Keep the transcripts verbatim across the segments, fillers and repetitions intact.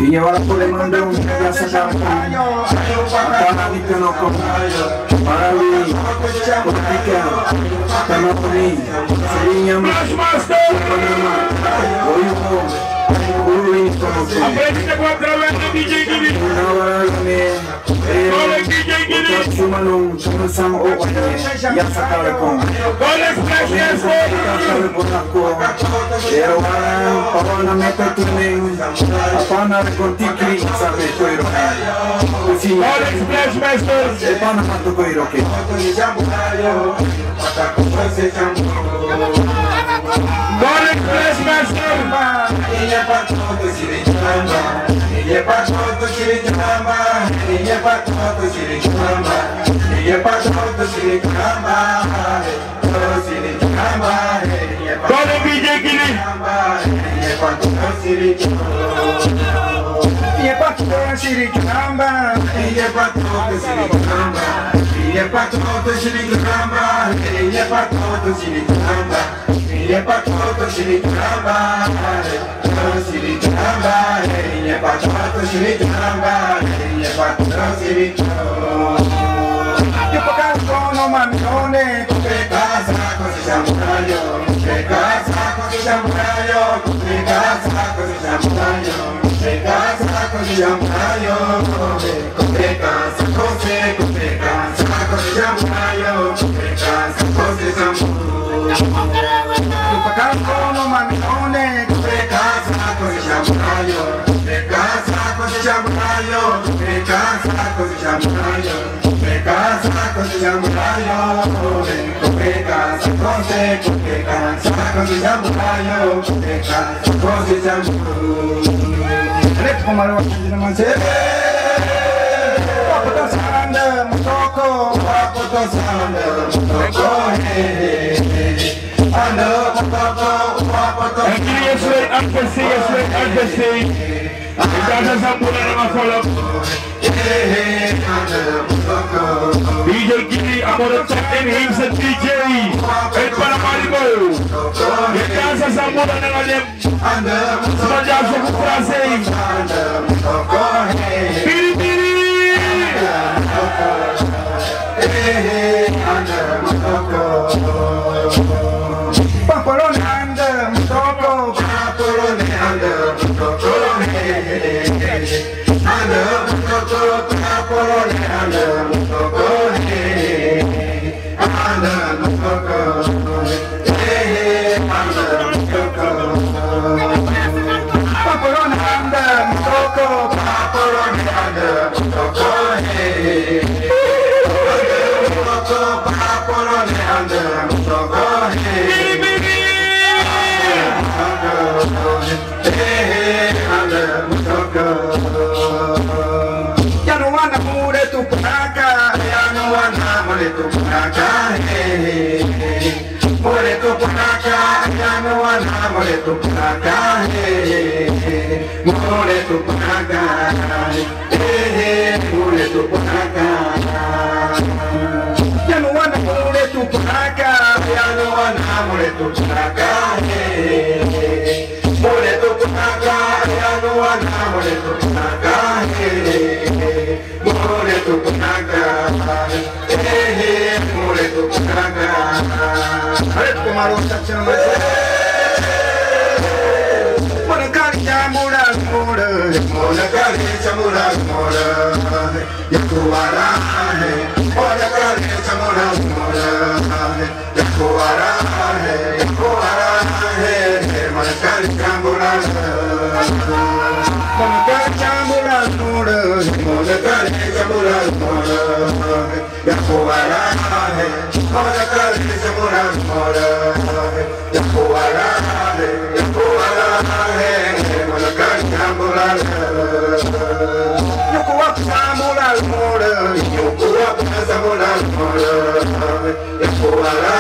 Iña wara pole mandon, ya saka. Akana nikano ko. Parawi, Kotika, Tanapani, Siriñama, Panama, Oyuko, Uri, Konoke. Nawara, Lame, Sumanon, Sumasan, Owaye, Yasakare, Kon. Pero, Pawana, Meta, Tunen, Apana, Kontiki, Sabe, Koiro. Kusi. Epana mato koiroke. Morning, Bless Master. Morning, D J Kili. Yes, wait, Argesi, yes, wait, Argesi. Entonces, Zambula no más solo. D J Kili, amor, en himself D J. El para Maribo. Descansa, Zambula, no más. Smaja, su frase. Piri, piri. Papalone anda mutoko, papalone anda mutoko, anda mutoko, papalone anda mutoko, anda mutoko, anda mutoko. Papalone anda mutoko, papalone anda mutoko, hey. Anda mutoko, papalone anda mutoko, hey. Anda mutoko, hey, anda mutoko. Yano wana mure tu panaka, yano wana mure tu panaka, hey. More tu panaka, yano wana more tu panaka, eh. More tu panaka, eh, more tu panaka. Yano wana more tu panaka, yano wana more tu panaka, eh. More tu panaka, yano wana more tu panaka, eh. More tu panaka, eh, more tu panaka. Are tu maro sacha maro. Mona kari chamura mora, mona kari chamura mora. Yakuara, mona kari chamura mora. Yakuara, yakuara, mona kari chamura. Mona kari chamura mora, mona kari chamura mora. Yakuara, mona kari chamura mora. Yakuara, yakuara, mona kari chamura. Yakuara chamura mora, yakuara chamura mora. Yakuara,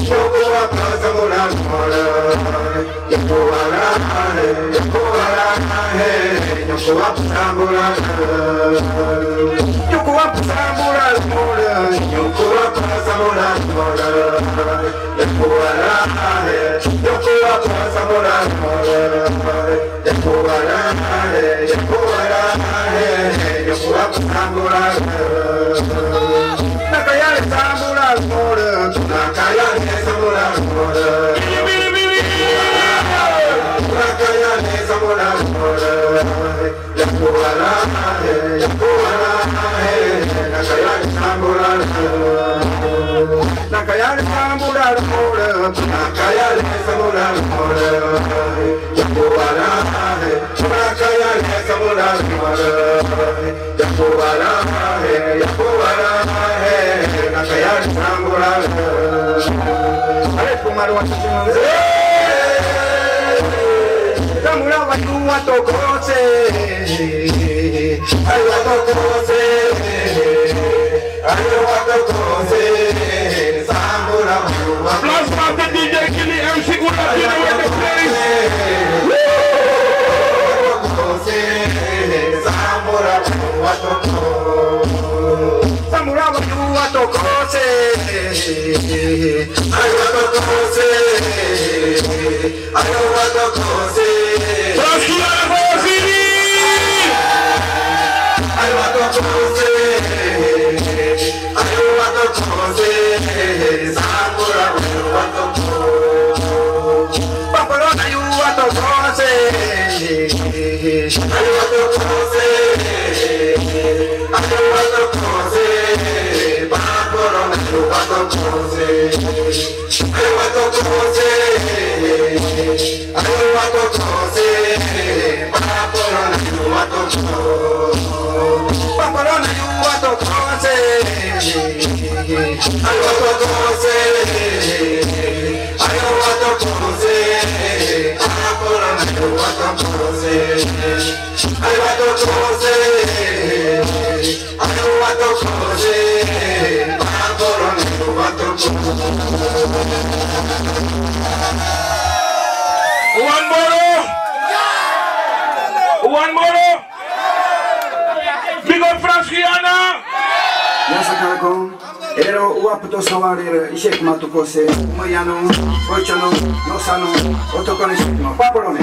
yakuara chamura mora. Yakuara, yakuara, Aplausos para D J Kili M C Gula, you know what to play. Frankie, One more. One more. Big up Franskiana. Yasa karakon, ero uaputo sawarera ishek matukose, umayanon, ochonon, nosanon, otokone shikma, paporone.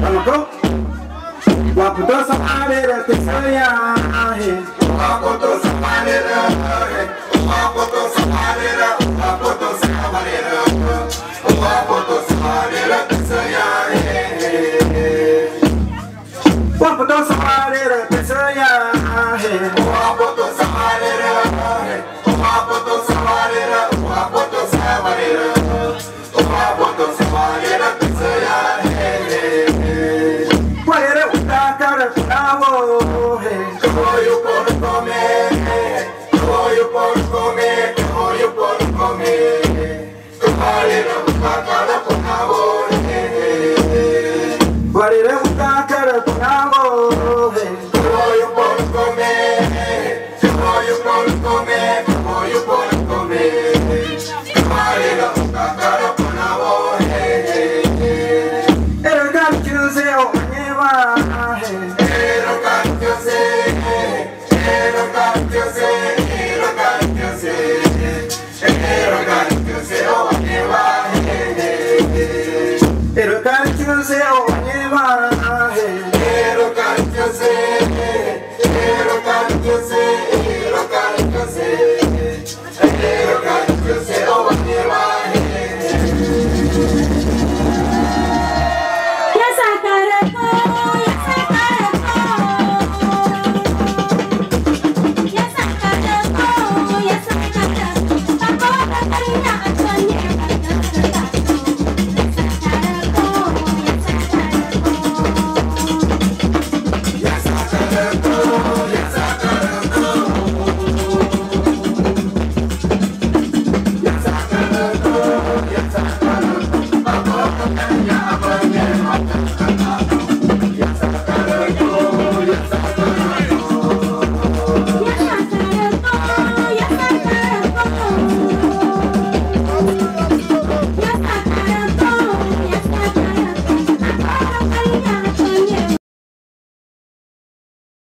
Vamos, go. Uaputo sawarera tesayahe. Uaputo sawarera, uaputo sawarera, uaputo sawarera.